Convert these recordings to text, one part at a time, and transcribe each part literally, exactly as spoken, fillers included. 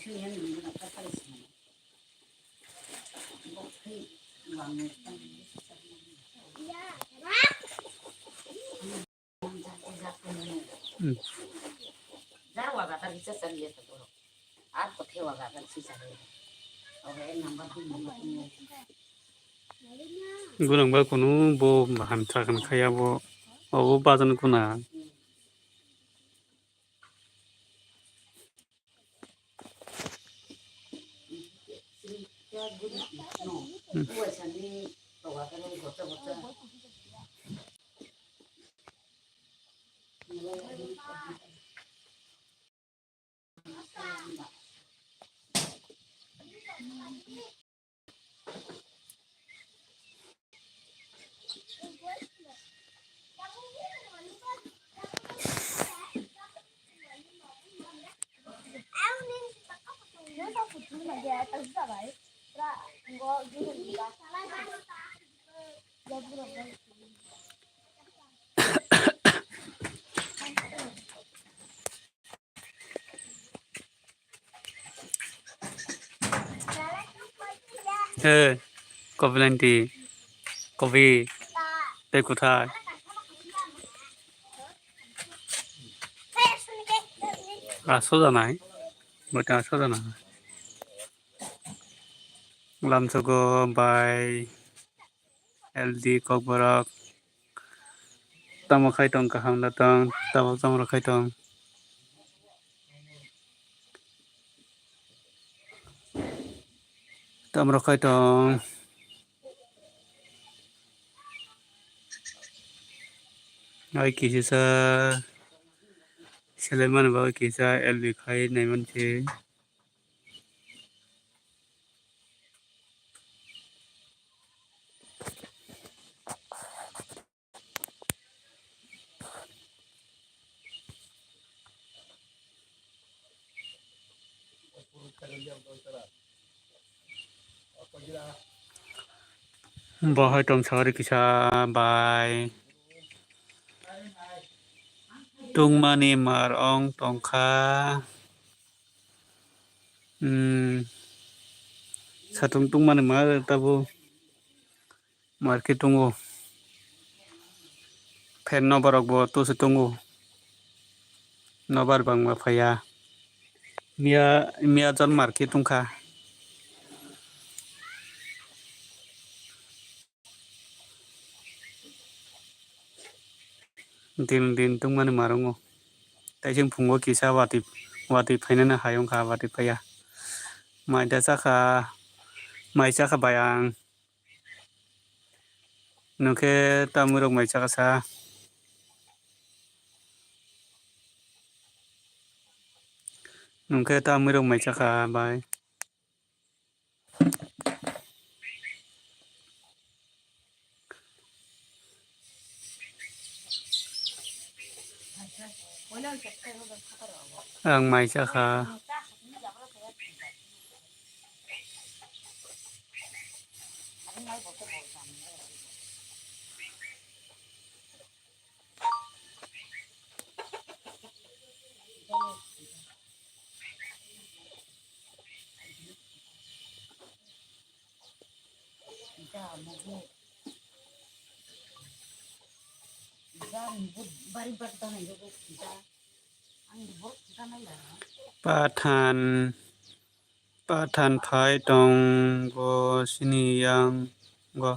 Gwnang ba kunu bo hamsa khan khaya bo, obo bajan kuna. He, kopi lanti, kopi, tei kwthai. Aso janai, bwtwi aso janai. Lamsogo bai. L D kokborok. Tamo khai tong, kaham da tong, tabuk tamo rok khai tong. Tamo rok khai tong. Ai kisa sa selai mani bagwi kisa L D khai nai mani se. Bo hai tong sari kisa bai tungmani mar ong tongkha. Hmm. Satung tungmani mar tabuk. Market tongo. Fan nobar rok bo tusu tongo. Nobar bangma phaiya. Miya, miya jon market tongkha. Din din tongmani marango. Taising phungo kisa watwi, watwi phainani hayung kha, watwi phaiya. Mai da chakha, mai chakha bai ang. Nokhe tamwi rok mai chakha sa. Nokhe tamwi rok mai chakha bai. Ang mai chakha. Pathan, Pathan phai tongo sini yango.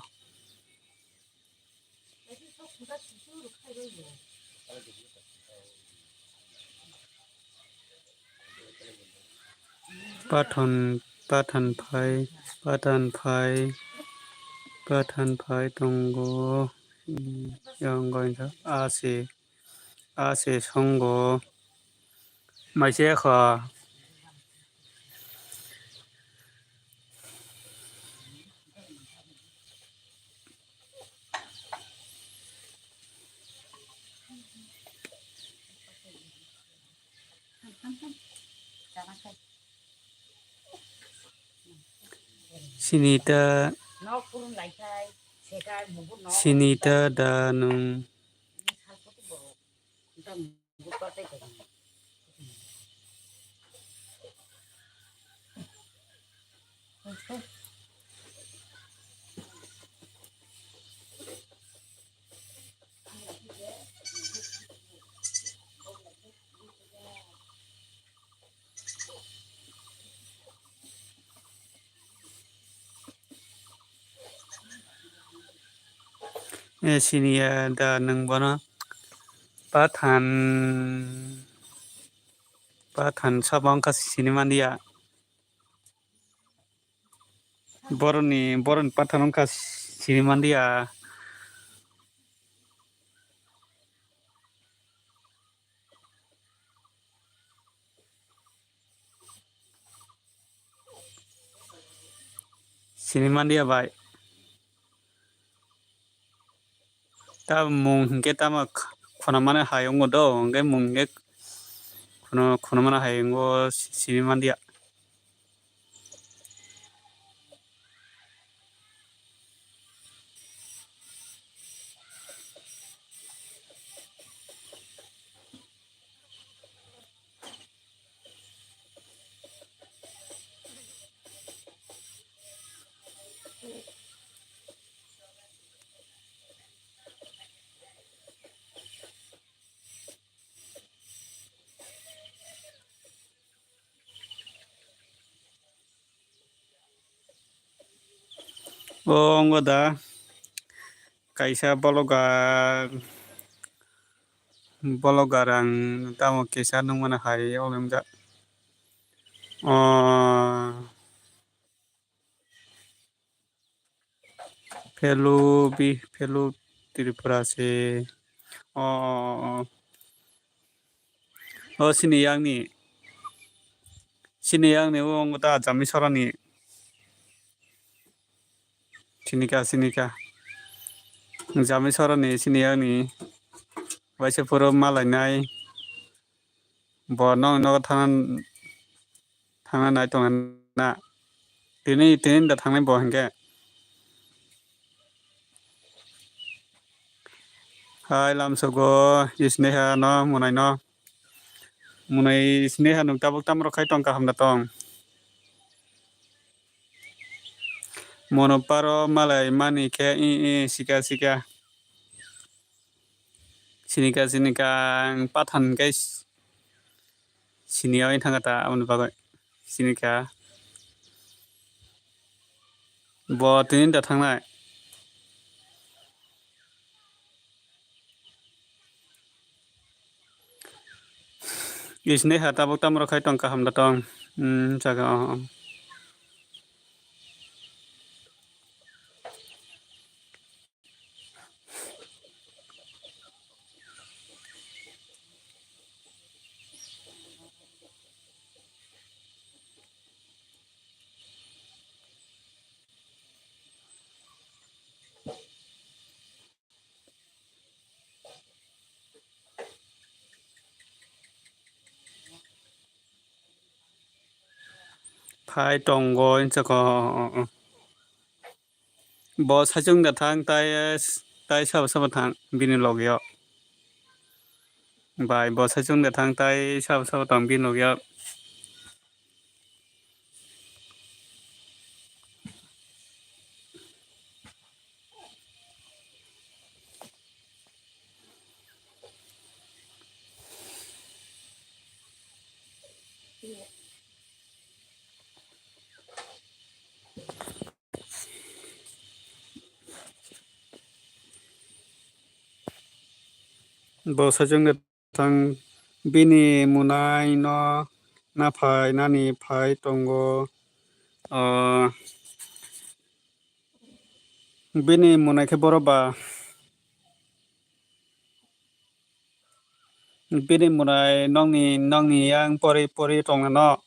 Pathan, Pathan phai, Pathan phai, Pathan phai tongo. Yang gaisa ase, ase songo. Maise kha. Sini ta, sini ta da nung. Eh, siniya da nwng bono. Pathan, Pathan sabo wngkha sini manliya. Boroni, boroni Pathan wngkha sini manliya. Sini manliya bai. Ta mung hinkhe tamo khonamani hai wngo do, hinkhe mung hinkhe khono-, khonamani hai wngo sini manliya. O wngkha da kaisa vlogger, vlogger ang tamo kisa nukmani hai o wngjak. O. Fellow bi, fellow Tripura se. O, o, o, o. O, sini yakni. Sini yakni o wngkha ta Jami Sorani. Sinika, sinika. Jami Sorani sini yakni. Waisa phuru malainai. Bo nokni nogo thangna, thangna nai tongna. Tini, tini da thangnai bo hinkhe. Hai lamsogo, Sneha no, Munai no. Munai Sneha nwng tabuk tamo rok khai tong kaham da tong. Mono paro malai mani khe i, i, sika, sika. Sinika, sinika, ang Pathan guys. Sini yawi thangkha ta aboni bagwi. Sinika. Bo tini da thangnai. Isini ha tabuk tamo rok khai tong kaham da tong. Hmm, jaga, oh, oh. Phai tongo insoko. Bo saichung da thang tai, tai sabo sabo thang bini logio. Bai bo saichung da thang tai sabo sabo thang bini logio. Bo saichung da thang bini munai no naphai nani phai tongo. Ah, bini munai khe boro ba. Bini munai nokni, nokni yang pori pori tongna no.